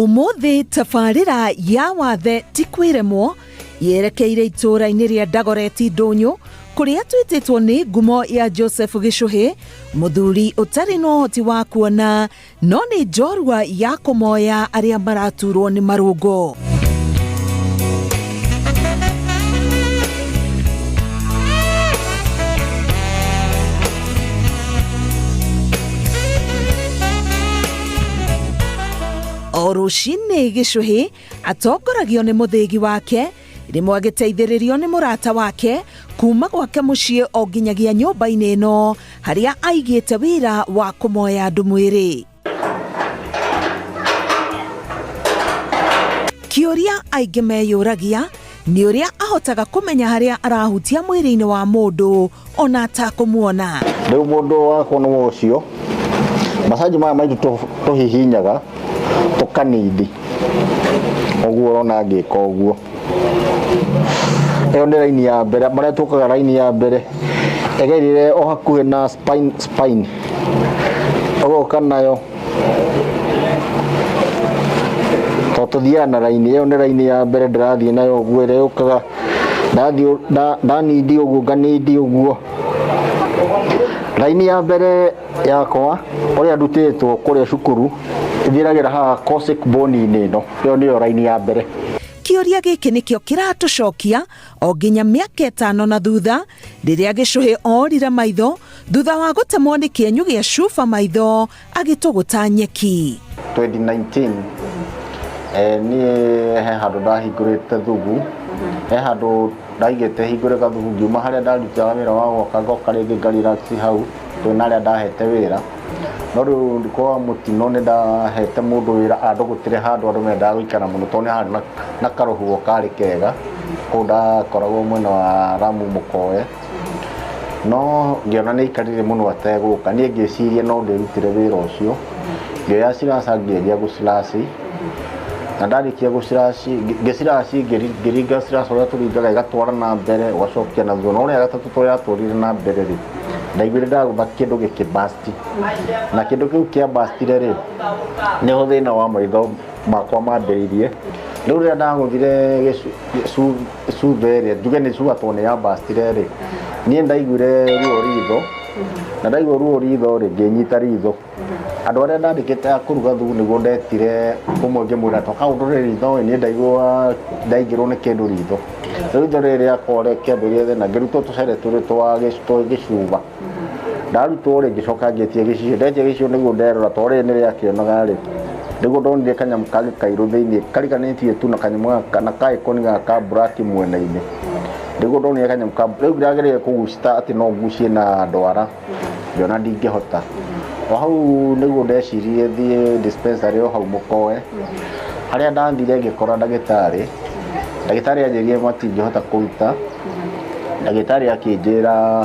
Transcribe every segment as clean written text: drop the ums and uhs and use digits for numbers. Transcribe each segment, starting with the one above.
Ũmũthĩ tabarĩra ya wathe ti kwĩremwo yerekeire itũũra-inĩ rĩa Dagoretti Ndũnyũ kũrĩa twĩtĩtwo nĩ ngumo ya Joseph Gĩcũhĩ, mũthuri ũtarĩ na ũhoti wa kuona no nĩ njorua ya kũmoya arĩa maraturwo nĩ marũngo. O rũcinĩ Gĩcũhĩ atongoragio nĩ mũthĩgi wake, rĩmwe agĩteithĩrĩrio nĩ mũrata wake kuma gwake mũciĩ o nginyagia nyũmba-inĩ ĩno harĩa aigĩte wĩra wa kũmoya andũ mwĩrĩ. Kĩũria aingĩ meyũragia nĩ ũrĩa ahotaga kũmenya harĩa arahutia mwĩrĩ-inĩ wa mũndũ ona atakũmuona. Rĩu mũndũ wakwa nĩ ũcio macanji maya maitũ tũhihinyaga tũkanindi ũguo ũrona ngĩka ũguo. Ĩyo nĩ raini ya mbere, marĩa tũkaga raini ya mbere ĩgerire o hakuhĩ na spine, spine. Ũgoka nayo to tũthiaga na raini ĩyo nĩ raini ya mbere ndĩrathiĩ nayo ũguo ĩrĩa yũkaga ndathiĩ ndanindi ũguo nganindi ũguo. Raini ya mbere yakwa ũrĩa ndutĩtwo kũrĩa cukuru ĩthiragĩra haha cossack bone-inĩ ĩno, ĩyo nĩyo raini ya mbere. Kĩũria gĩkĩ nĩkĩo kĩratũcokia o nginya mĩaka ĩtano na thutha rĩrĩa Gĩcũhĩ orire maitho thutha wa gũtemwo nĩ kĩenyũ gĩa cuba maitho agĩtũgũta nyeki. 2019 niĩ he handũ ndahingũrĩte thugu, he handũ ndaigĩte hingũre gathugu ngiuma harĩa ndarutaga wĩra wa gwaka ngoka rĩngĩ nga relax hau twĩna arĩa ndahete wĩra. No rĩu kwa mũtino nĩ ndahete mũndũ wĩra andũgũtĩre handũ andũ mendaga gũikara mũno tondũ nĩ harĩ na karũhuho karĩ kega kũu ndakoragwo mwena wa Lamu Mũkoe. No ngĩona nĩ aikarire mũno ategũka, niĩ ngĩciria no ndĩrutĩre wĩra ũcio, ngĩoya slasher ngĩanjia gũ slash, na ndarĩkia gũ slash, ngĩ slash ngĩringa slasher ũrĩa tũringaga ĩgatwara na mbere ũgacokia na thutha, no ũrĩa gatatũ tondũ yatwarire na mbere rĩ, ndaiguire ndagũtha kĩndũ gĩkĩ burst, na kĩndũ kĩu kĩa burst-ire rĩ, nĩho thĩna wa maitho makwa mambĩrĩirie. Rĩu rĩrĩa ndagũthire cuba ĩrĩa, njuge nĩ cuba tondũ nĩ ya burst-ire rĩ, niĩ ndaiguire ruo ritho, na ndaigua ruo ritho rĩ, ngĩnyita ritho. Andũ arĩa ndandĩkĩte a kũruga thubu nĩguo ndetire ũmwe ngĩmwĩra toka ũndore ritho ĩ, niĩ ndaigua ndaingĩrwo nĩ kĩndũ ritho. Rĩu ritho rĩrĩ rĩakwa rĩkĩambĩrĩria thĩna, ngĩrutwo tũcere twĩrĩ twa gĩcuba. Ndarutwo rĩ, ngĩcoka ngĩtia gĩcicio, ndetia gĩcicio nĩguo nderora tondũ rĩrĩ nĩ rĩakĩonaga rĩ, nĩguo ndonire kanyamũ kangĩ kairũ thĩiniĩ kariganĩtie tu na kanyamũ gaka na ka icon gaka ka black mwena-inĩ. Nĩguo ndonire kanyamũ ka, rĩu ndageragia kũgucia ta atĩ no ngucie na ndwara, ngĩona ndingĩhota. O hau nĩguo ndeciririe thiĩ dispensary o hau Mũkoe, harĩa ndathire ngĩkora ndagĩtarĩ, ndagĩtarĩ anjĩrire matingĩhota kũruta, ndagĩtarĩ akĩnjĩra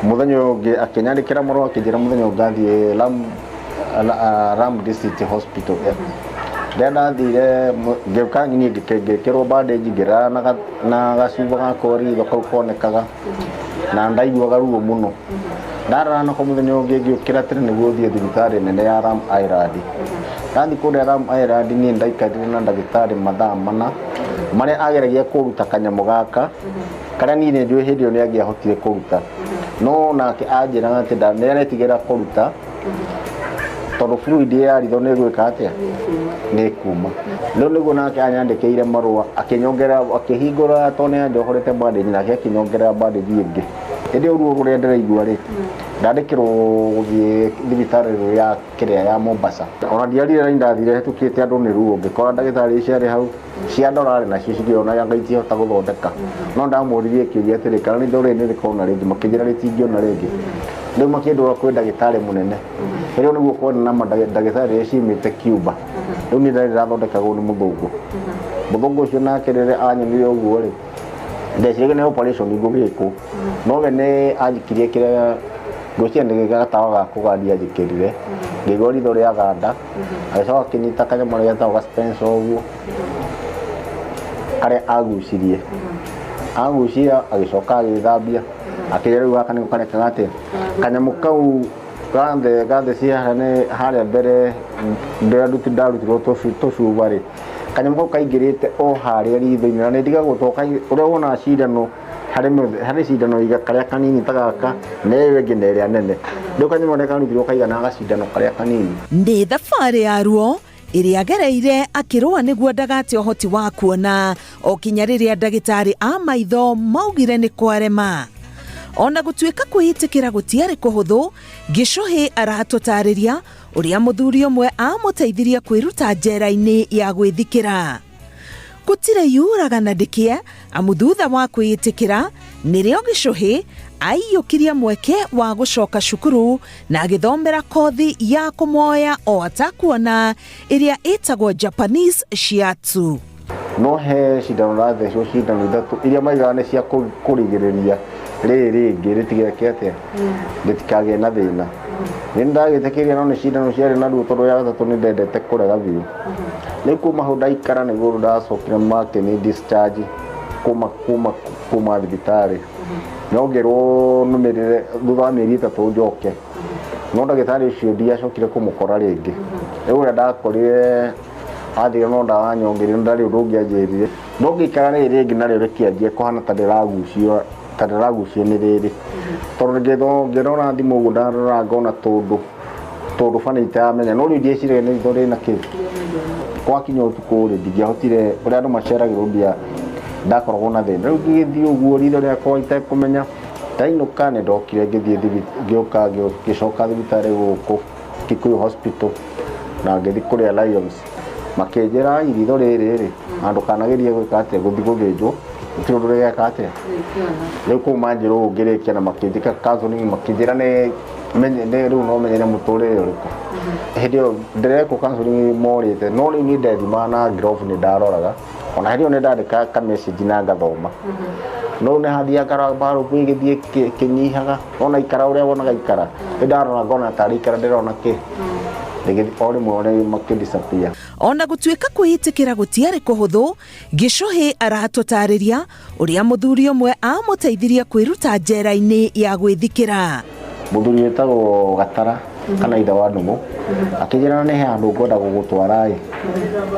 mũthenya ũyũ ũngĩ akĩnyandĩkĩra marũa akĩnjĩra mũthenya ũngĩ ngathiĩ Lamu, Lamu District Hospital. Rĩrĩa ndathire ngĩũka niĩ ngĩkĩrwo bandage ngĩrara na gacuba gakwa ritho kau konekaga na ndaiguaga ruo mũno. Ndarara nako mũthenya ũngĩ ngĩũkĩra tene nĩguo thiĩ thibitarĩ nene ya Lamu Island. Ndathiĩ kũrĩa Lamu Island niĩ ndaikarire na ndagĩtarĩ mathaa mana marĩa ageragia kũruta kanyamũ gaka karĩa niĩ nĩ njũĩ hĩndĩ ĩyo nĩ angĩahotire kũruta, no nake anjĩraga atĩ nĩ aretigĩra kũruta tondũ fluid ya ritho nĩ ĩgwĩka atĩa, nĩ ĩkuma. Rĩu nĩguo nake anyandĩkĩire marũa akĩnyongerera, akĩhingũra tondũ nĩ anjohorete bandage nake akĩnyongerera bandage ĩngĩ. Ĩndĩ ruo rũrĩa ndĩraigua rĩ, ndandĩkĩrwo gũthiĩ thibitarĩ ya kĩrĩa ya Mombasa. Ona ndiarire na ndathire hĩtũkĩte andũ nĩ ruo, ngĩkora ndagĩtarĩ icio arĩ hau cia ndorarĩ nacio cikĩona anga itihota gũthondeka. No ndamũririe kĩũria atĩrĩ, kana ritho rĩrĩ nĩ rĩkona rĩngĩ, makĩnjĩra rĩtingĩona rĩngĩ. Rĩu makĩndwara kwĩ ndagĩtarĩ mũnene. Rĩu nĩguo kwarĩ na ndagĩtarĩ iria ciumĩte Cuba. Rĩu niĩ ndarĩ ndĩrathondekagwo nĩ mũthũngũ. Mũthũngũ ũcio nake rĩrĩa anyonire ũguo rĩ, ndeciragia nĩ operation ngũgĩkwo. No we nĩ anjikirie kĩrĩa ngwĩciria nĩ gatawa ga kũgandia anjĩkĩrire. Ngĩigua ritho rĩaganda, agĩcoka akĩnyita kanyamũ karĩa getagwo ga spencer ũguo, karĩa agucirie. Agucia agĩcoka agĩthambia, akĩnjĩra rĩu gaka nĩko karekaga atĩa, kanyamũ kau Gathe cia harĩa mbere ndĩra ndarutirwo tũcuba rĩ, kanyamũ kau kaingĩrĩte o harĩa ritho-inĩ, na nĩ ndigagwo to ũrĩa wonaga cindano harĩ cindano iga karĩa kanini ta gaka na ĩyo ĩngĩ na ĩrĩa nene. Rĩu kanyamũ karĩa karutirwo kaigana gacindano karĩa kanini. Nĩ thabarĩ ya ruo ĩrĩa agereire akĩrũa nĩguo ndagate ũhoti wa kuona o kinya rĩrĩa ndagĩtarĩ a maitho maugire nĩ kwarema. Ona gũtuĩka kwĩĩtĩkĩra gũtiarĩ kũhũthũ, Gĩcũhĩ aratũtarĩria ũrĩa mũthuri ũmwe amũteithirie kwĩruta njera-inĩ ya gwĩthikĩra. Gũtirĩ yuraga na ndĩkĩe, amu thutha wa kwĩĩtĩkĩra nĩrĩo Gĩcũhĩ aiyũkirie mweke wa gũcoka cukuru na agĩthomera kothi ya kũmoya o atakuona ĩrĩa ĩtagwo Japanese Shiatsu. No he cindano ndathecwo cindano ithatũ iria maigaga nĩ cia kũrigĩrĩria rĩrĩ rĩngĩ rĩtigeke atĩa, rĩtikagĩe na thĩna. Nĩ ndagĩtĩkĩria, no nĩ cindano ciarĩ na ruo tondũ ya gatatũ nĩ ndendete kũrega biũ. Rĩu kuma hau ndaikara nĩguo ndacokire makĩni discharge kuma thibitarĩ. No ngĩrwo nũmĩrĩre thutha wa mĩeri 3 njoke, no ndagĩtarĩ ũcio ndiacokire kũmũkora rĩngĩ. Rĩu ũrĩa ndakorire athire no ndawa nyongerire, ndarĩ ũndũ ũngĩ anjĩrire. No ngĩikara rĩrĩ rĩngĩ narĩo rĩkĩanjia kũhana ta ndĩragucio, ta ndĩragucio nĩ rĩrĩ, tondũ ngĩrora thimũ ũguo ndarora ngona tũndũ bani itaramenya, no rĩu ndieciragia nĩ ritho rĩna kĩ. Gwakinya ũtukũ rĩ, ndingĩahotire ũrĩa andũ maceragĩrwo, ndia ndakoragwo na thĩna. Rĩu ngĩgĩthiĩ ũguo ritho rĩakwa itekũmenya, ndainũka nĩ ndokire ngĩthiĩ ngĩũka ngĩcoka thibitarĩ gũkũ Kikuyu Hospital na ngĩthiĩ kũrĩa Lions, makĩnjĩra ritho rĩrĩ rĩ, na ndũkanagerie gwĩka atĩa, gũthiĩ gũthĩnjwo, gũtirĩ ũndũ rĩgeka atĩa. Rĩu kũu manjĩra ũũ ngĩrĩkia na makĩnjĩka counseling, makĩnjĩra nĩ rĩu no menyere mũtũrĩre ũrĩkũ. Hĩndĩ ĩyo ndĩrekwo counseling morĩte, no rĩu niĩ ndethimaga na glove nĩ ndaroraga, ona hĩndĩ ĩyo nĩ ndandĩkaga ka message na ngathoma. No nĩ hathiaga barubu ĩgĩthiĩ kĩnyihaga, ona ikara ũrĩa wonaga ikara, nĩ ndarora ngona tarĩ ikara ndĩrona kĩ o rĩmwe ũrĩa makĩdisappear. Ona gũtuĩka kwĩĩtĩkĩra gũtiarĩ kũhũthũ, Gĩcũhĩ aratũtarĩria ũrĩa mũthuri ũmwe amũteithirie kwĩruta njera-inĩ ya gwĩthikĩra. Mũthuri wĩtagwo Gatara kana ithe wa Ndũng'ũ akĩnjĩra nĩ he handũ ngwenda gũgũtwara ĩ,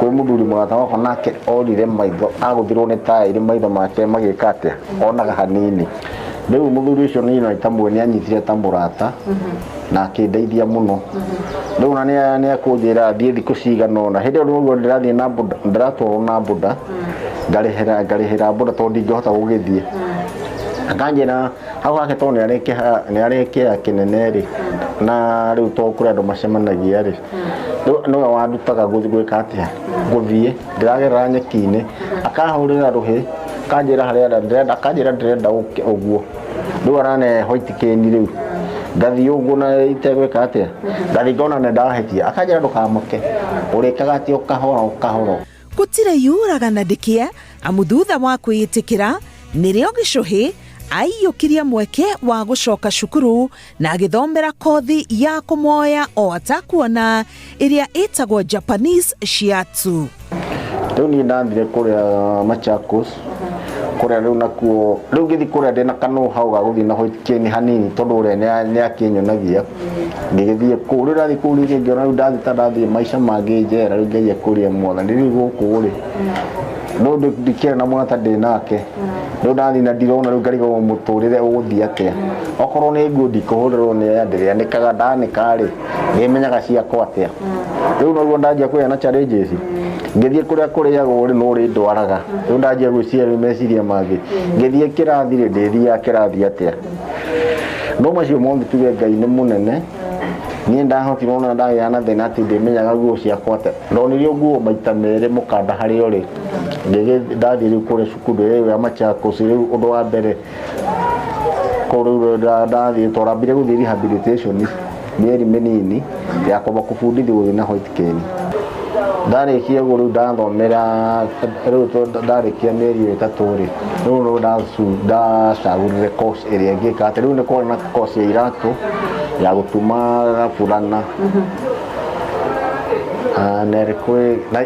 kwĩ mũthuri mũrata wakwa, nake orire maitho, agũthirwo nĩ taĩri maitho make magĩka atĩa, onaga hanini. Rĩu mũthuri ũcio niĩ no itamũĩ, nĩ anyitire ta mũrata na akĩndeithia mũno. Rĩu ona nĩ akũnjĩra thiĩ thikũ cigana ũna, hĩndĩ ĩyo nĩguo ndĩrathiĩ na boda, ndĩratwarwo na boda, ngarĩhĩra boda tondũ ndingĩhota gũgĩthiĩ. Akanjĩra hau hake tondũ nĩ arĩ kĩea kĩnene rĩ, na rĩu to kũrĩ andũ macemanagia rĩ, rĩu nĩwe wandutaga gwĩka atĩa, gũthiĩ ndĩragerera nyeki-inĩ, akahũrĩra rũhĩ, akanjĩra harĩa ndĩrenda, akanjĩra ndĩrenda ũke ũguo. Rĩu arane white cane rĩu ngathiĩ ũguo na itegwĩka atĩa, ngathiĩ ngona nĩ ndahĩtia, akanjĩra ndũkamake, ũrĩkaga atĩ o kahora o kahora. Gũtirĩ yuraga na ndĩkĩe, amu thutha wa kwĩĩtĩkĩra nĩrĩo Gĩcũhĩ aiyũkirie mweke wa gũcoka cukuru na agĩthomera kothi ya kũmoya o atakuona ĩrĩa ĩtagwo Japanese Shiatsu. Rĩu niĩ ndathire kũrĩa Machakos, kũrĩa rĩu nakuo, rĩu ngĩthiĩ kũrĩa ndĩna ka know-how ga gũthiĩ na white cane hanini tondũ ũrĩa nĩ akĩnyonagia. Ngĩgĩthiĩ kũu, rĩu ndathiĩ kũu rĩngĩ ngĩona rĩu ndathiĩ ta ndathiĩ maica mangĩ njera, rĩu ngeria kũrĩa mwathani, rĩu gũkũ rĩ, no ndikĩrĩ na mũrata ndĩ nake, rĩu ndathiĩ na ndirona, rĩu ngarigwo mũtũrĩre ũgũthiĩ atĩa. Okorwo nĩ nguo ndikũhũrĩrwo nĩ aya ndĩrĩanĩkaga, ndanĩka rĩ, nĩmenyaga ciakwa atĩa. Rĩu noguo ndanjia kũgĩa na challenges, ngĩthiĩ kũrĩa kũrĩagwo rĩ, no ũrĩndwaraga. Rĩu ndanjia gwĩciria rĩu meciria mangĩ, ngĩthiĩ kĩrathi rĩ, ndĩthiaga kĩrathi atĩa. No macio mothe tuge Ngai nĩ mũnene, niĩ ndahotire ona ndagĩa na thĩna atĩ ndĩmenyaga nguo ciakwa atĩa. Ndonirio nguo maita merĩ mũkanda harĩa ũrĩ, ndathiĩ rĩu kũrĩa cukuru ĩyo ya Machakos. Rĩu ũndũ wa mbere kũu rĩu ndathiĩ twarambire gũthiĩ rehabilitation mĩeri mĩnini ya kwamba kũbundithio gũthiĩ na white cane. Ndarĩkia ũguo rĩu ndathomera, rĩu ndarĩkia mĩeri 3 rĩ, rĩu no ndacagũrire course ĩrĩa ĩngĩka atĩ rĩu nĩ kwarĩ na course ya iratũ ya gũtuma gaburana.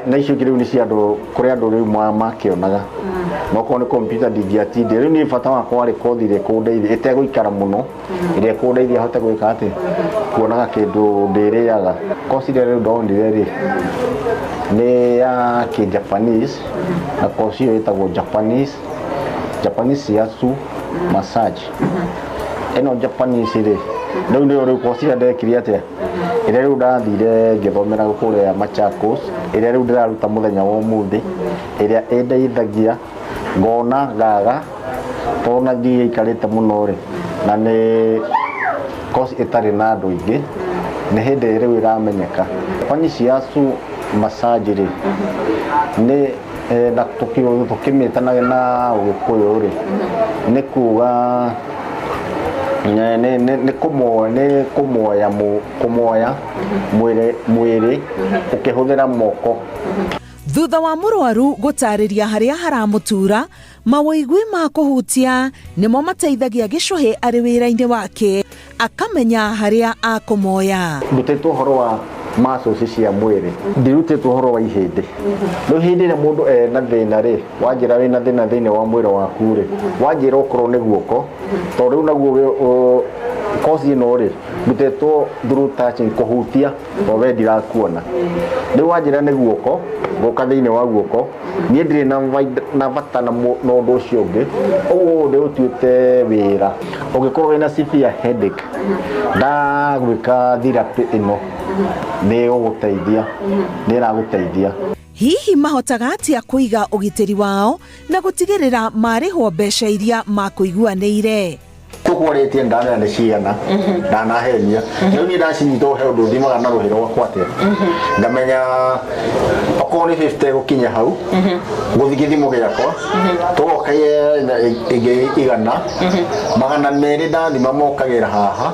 Na icio ingĩ rĩu nĩ cia andũ, kũrĩ andũ rĩu makĩonaga. Na okorwo nĩ kompiuta ndingĩatindire. Rĩu niĩ bata wakwa warĩ kothi ĩrĩa ĩkũndeithia ĩtegũikara mũno, ĩrĩa ĩkũndeithia hote gwĩka atĩ kuonaga kĩndũ ndĩrĩaga. Koci ĩrĩa rĩu ndonire rĩ, nĩ ya kĩ Japanese, na koci ĩyo ĩtagwo Japanese Shiatsu Massage. Ĩno Japanese rĩ, rĩu nĩyo rĩu koci ĩrĩa ndekire atĩa, ĩrĩa rĩu ndathire ngĩthomera kũrĩa Machakos, ĩrĩa rĩu ndĩraruta mũthenya wa ũmũthĩ, ĩrĩa ĩndeithagia ngona ngaga tondũ na ndiaikarĩte mũno rĩ, na nĩ koci ĩtarĩ na andũ aingĩ, nĩ hĩndĩ rĩu ĩramenyeka. Japanese Shiatsu Massage rĩ, nĩ na tũkĩmĩta na Ũgĩkũyũ rĩ, nĩ kuga nĩ kũmoya kũmoya mwĩrĩ ũkĩhũthĩra moko. Thutha wa mũrwaru gũtarĩria harĩa haramũtura, mawoigui ma kũhutia nĩmo mateithagia Gĩcũhĩ arĩ wĩra-inĩ wake, akamenya harĩa akũmoya. Ndutĩtwo ũhoro wa muscles cia mwĩrĩ, ndirutĩtwo ũhoro wa ihĩndĩ. Rĩu hĩndĩ ĩrĩa mũndũ ena thĩna rĩ, wanjĩra wĩna thĩna thĩinĩ wa mwĩrĩ waku rĩ, wanjĩra okorwo nĩ guoko, tondũ rĩu naguo koci ĩno rĩ, ndutĩtwo through touching, kũhutia, tondũ we ndirakuona. Rĩu wanjĩra nĩ guoko, ngoka thĩinĩ wa guoko, niĩ ndirĩ na bata na ũndũ ũcio ũngĩ, ũguo ndĩũtuĩte wĩra. Ũngĩkorwo wĩna severe headache, ndagwĩka therapy ĩno, nĩ ĩgũgũteithia, nĩ ĩragũteithia. Hihi mahotaga atĩa kũiga ũgitĩri wao na gũtigĩrĩra marĩhwo mbeca iria makũiguanĩire? Tũkwarĩtie ndamenya nĩ cigana, ndanahenia. Rĩu niĩ ndacinyita he ũndũ thimaga na rũhĩ rwakwa atĩa, ngamenya okorwo nĩ 50 gũkinya hau, gũthiĩ gĩthimo gĩakwa, tũgoka ĩngĩ 100, 200 ndathima mokagĩra haha,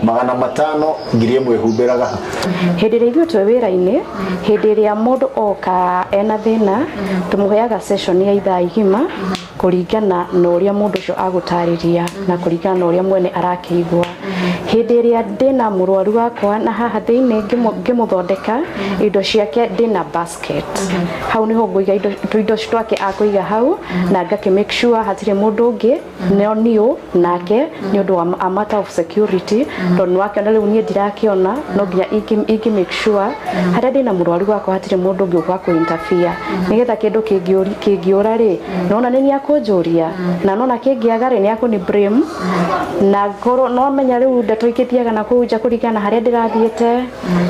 500 1,000 ĩhumbĩraga haha. Hĩndĩ ĩrĩa ithuĩ twĩ wĩra-inĩ, hĩndĩ ĩrĩa mũndũ oka ena thĩna, tũmũheaga session ya ithaa igima kũringana na ũrĩa mũndũ ũcio agũtarĩria na kũringana na ũrĩa mwene arakĩigua. Hĩndĩ ĩrĩa ndĩna mũrwaru wakwa na haha thĩinĩ ngĩmũthondeka indo ciake, ndĩna basket hau nĩho ngũiga indo tũindo twake akũiga hau, na ngakĩ make sure hatirĩ mũndũ ũngĩ no niũ nake, nĩ ũndũ wa a matter of security, tondũ nĩwakĩona rĩu niĩ ndirakĩona, no nginya ingĩ make sure harĩa ndĩna mũrwaru wakwa hatirĩ mũndũ ũngĩ ũgũka kũ interfere, nĩgetha kĩndũ kĩngĩũra rĩ, nona nĩ akũnjũria, na nona kĩngĩaga rĩ, nĩ akũni blame, na ngorwo no menya rĩu ndeto ikĩthiaga na kũu nja kũringana na harĩa ndĩrathiĩte,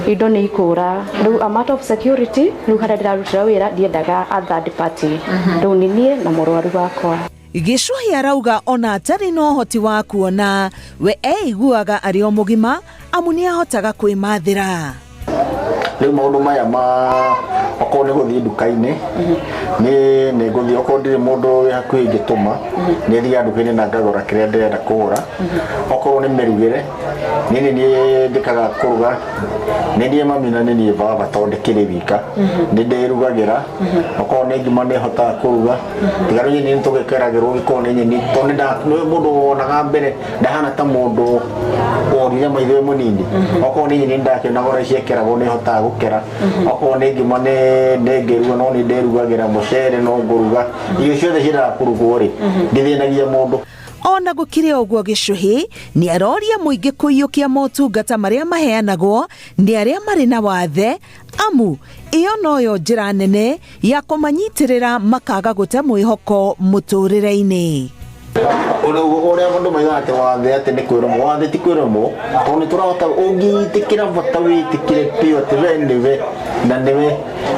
indo nĩ ikũra. Rĩu a matter of security, rĩu harĩa ndĩrarutĩra wĩra ndiendaga a third party, rĩu nĩ niĩ na mũrwaru wakwa. Gĩcũhĩ arauga ona atarĩ na ũhoti wa kuona, we eiguaga arĩ o mũgima amu nĩ ahotaga kwĩmathĩra. Rĩu maũndũ maya ma okorwo nĩ gũthiĩ nduka-inĩ, nĩ ngũthiĩ, okorwo ndirĩ mũndũ wĩ hakuhĩ ingĩtũma, nĩ thiaga nduka-inĩ na ngagũra kĩrĩa ndĩrenda kũgũra. Okorwo nĩ mĩrugĩre, niĩ nĩ niĩ njĩkaga kũruga, nĩ niĩ mami na nĩ niĩ baba, tondũ ndĩkĩrĩ wika, nĩ ndĩrugagĩra. Okorwo nĩ ngima nĩ hotaga kũruga, tiga rĩu nyeni nĩ tũgĩkeragĩrwo gĩkorwo nĩ nyeni, tondũ nĩ mũndũ wonaga mbere ndahana ta mũndũ worire maitho wĩ mũnini. Okorwo nĩ nyeni ndakĩonaga ũrĩa ciĩkĩragwo, nĩ hotaga gũkera. Okorwo nĩ ngima nĩ ngĩruga, no nĩ ndĩrugagĩra mũcere, no ngũruga irio ciothe ciendaga kũrugwo rĩ, ndithĩnagia mũndũ. Ona gũkĩrĩ ũguo, Gĩcũhĩ nĩ aroria mũingĩ kũiyũkia motungata marĩa maheanagwo nĩ arĩa marĩ na wathe, amu ĩyo noyo njĩra nene ya kũmanyitĩrĩra makaga gũte mwĩhoko mũtũrĩre-inĩ. Ũrĩa mũndũ maigaga atĩ wathe atĩ nĩ kwĩrũmwo, wathe ti kwĩrũmwo, tondũ nĩ tũrahota ũngĩtĩkĩra bata wĩtĩkĩre biũ atĩ we nĩwe na nĩwe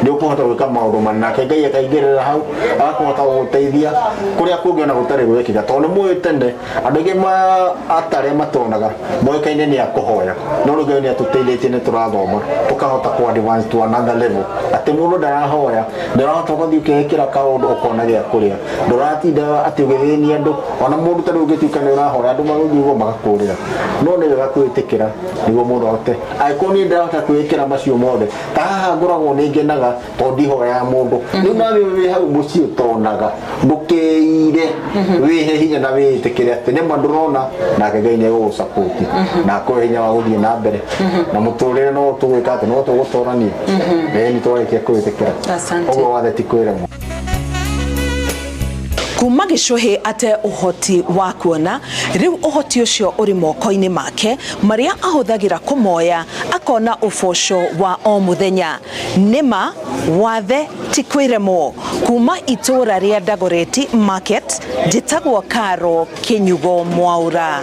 nĩ ũkũhota gwĩka maũndũ manene, nake Ngai akaingĩrĩra hau agakũhota gũgũteithia kũrĩa kũngĩ ona gũtarĩ gwĩkĩka, tondũ nĩ mũĩ tene andũ aingĩ atarĩa matonaga moĩkaine nĩ akũhoya, no rĩu Ngai nĩ atũteithĩtie, nĩ tũrathoma tũkahota kũ advance to another level, atĩ mũndũ ndarahoya, ndũrahota gũthiĩ ũkeĩkĩra kaũndũ ũkona gĩa kũrĩa, ndũratinda atĩ ũgĩthĩnia andũ. Ona mũndũ ta rĩu ũngĩtuĩka nĩ ũrahoya, andũ magũthiĩ ũguo magakũrĩra, no nĩ wega kwĩtĩkĩra nĩguo mũndũ ahote. Angĩkorwo niĩ ndĩrahota kwĩĩkĩra macio mothe, ta haha ngoragwo nĩ ngenaga tondũ ndihoyaga mũndũ. Rĩu nawe wĩ hau mũciĩ ũtonaga, ndũkeire, wĩhe hinya na wĩĩtĩkĩre atĩ nĩma ndũrona, nake Ngai nĩ egũgũsupport na akũhe hinya wa gũthiĩ na mbere na mũtũrĩre, no tũgwĩka atĩ no tũgũtorania ĩĩ nĩ twarĩkia kwĩtĩkĩra. Asante. Ũguo wathe ti kwĩremwo. Kuma Gĩcũhĩ ate ũhoti wa kuona, rĩu ũhoti ũcio ũrĩ moko-inĩ make marĩa ahũthagĩra kũmoya akona ũboco wa o mũthenya. Nĩma wathe ti kwĩremwo. Kuma itũũra rĩa Dagoretti Market, njĩtagwo Karo Kĩnyugo Mwaũra.